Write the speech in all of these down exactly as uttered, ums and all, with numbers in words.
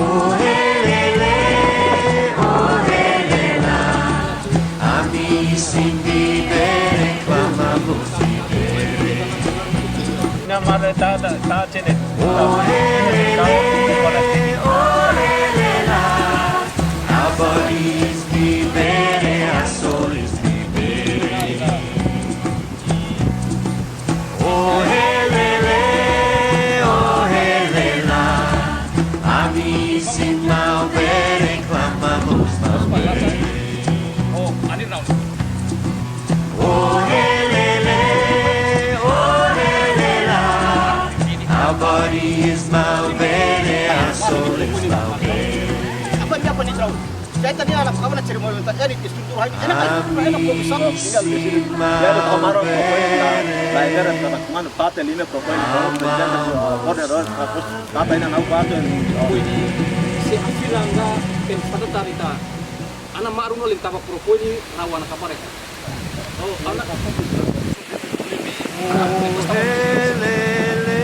Oh, helele, oh, helela, ami isin viver, reklama mós viver. Ina mare ta, ta, ta, cene. Oh, helele, oh, helela, aban iis viver, aso iis viver. Oh, helele, oh, helela, ami isin maubere, reklama mós maubere. Oh, ani raun. Oh, helele, oh, helela, aban iis maubere, aso iis maubere. Apa dia, apa ni, Raul? Jadi tadi anak kawan nak cari modal tak jadi, estrutura ini enak, enak, enak, komisaris. Jadi kemarin pokoknya, nah, nah, ini ada teman-teman, Pak Telina pokoknya, kalau terjadi, eh, order, order, terus, kata ini anak Pak Telina. Ui, se afiranga, pen pada tarita, anak maru no lintaba propoi ni, rawan kabar ya. Oh, anak.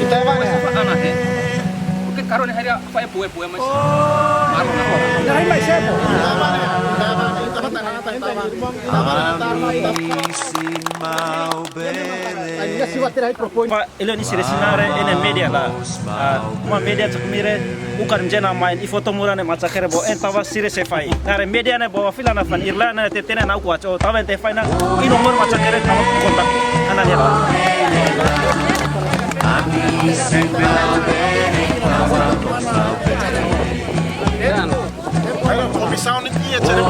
Ita mana? Anak, eh. Oke, karo ni hari apa ya, pue, pue, mas. Maru na. Nah, ini saya. Ami isin maubere. Pak, ele ni sira sinare ene media la. Ah, uma media cak mire, bukan jena main, i foto mura ne maca kere bo, en tava sire se fai. Nare media ne bo, fila na fan, irla ne te tene na kuat, o tava te fai na, i nomor maca kere tava kontak, ana dia la. Komisaun ni tia cere.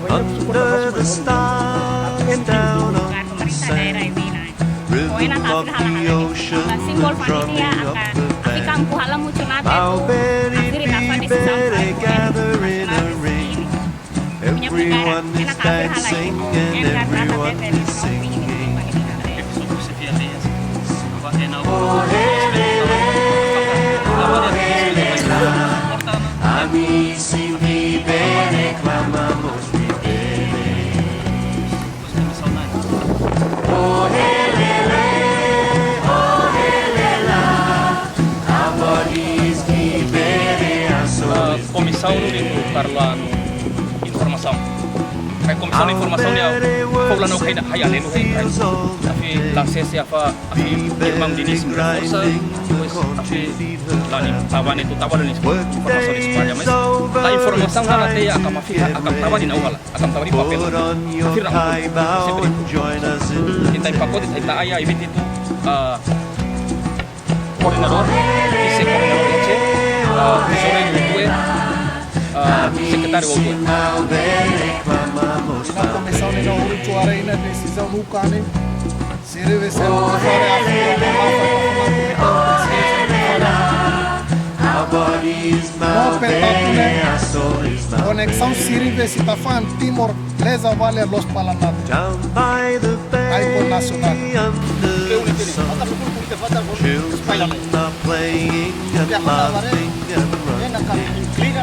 Under the stars, down on the sand, rhythm of the ocean, the drumming of the band. Maubere people, they gather in a ring. Everyone is dancing and everyone is singing. Oh, helele, oh, helela, a Ami sempre reclamamos de bebê. Oh, helele, oh, helela. Avó diz que bebê a Ah, solução. Komisaun Úniku Karlan Informasaun. Komisaun Informasaun ne'e, povu la no kaina, hai alenu, hai, hai. Afi, la sese afa, afi, irmaun Diniz, reforsa, depois, afi, la ni, tava ne'e, tu tava ne'e, informasaun espalla, mas, la informasaun la te, akam afi, akam tava di na uhala, akam tava di papel, afi, na uhala, sempre. Ita pakote, ita aya, evite tu, ah, koordenadór, vise-koordenadór, ah, tesoureiru, ah, sekretáriu. Ina komisaun ne'e, no uru cuara ina desizaun no kane. Sirve se no fare a fila, no fare a fila. No pe tatu ne. Koneksaun sirve se ita fa'an Timor, leza vale los palanat. Ai kon nasionál. Children are playing and laughing and running.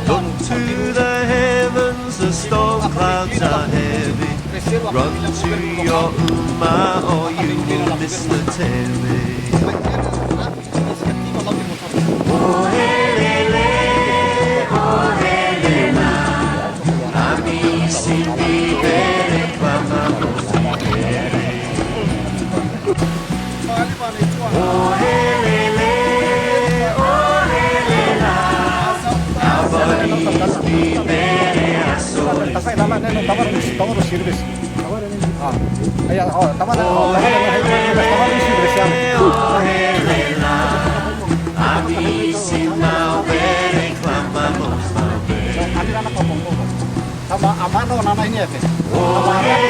Look to the heavens, the storm clouds are heavy. Run to your uma or you will miss the tele. Oh, helele, oh, helela. Ami sempre reclamamos. Oh, helele, oh, helela. Avó diz que bebê a solução. Ah, iya, oh, tama na, oh, tama na, tama na, tama na, tama na, tama na. Ami sempre reclamamos, bebê. Tama, amano nana ini ya, teh. Tama, amano.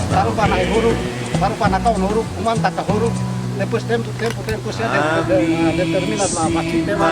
Taruh panah huruf, taruh panah kau huruf, kuman taka huruf. Depois tempu, tempu, tempu, se de-, de-, determina la maki tema.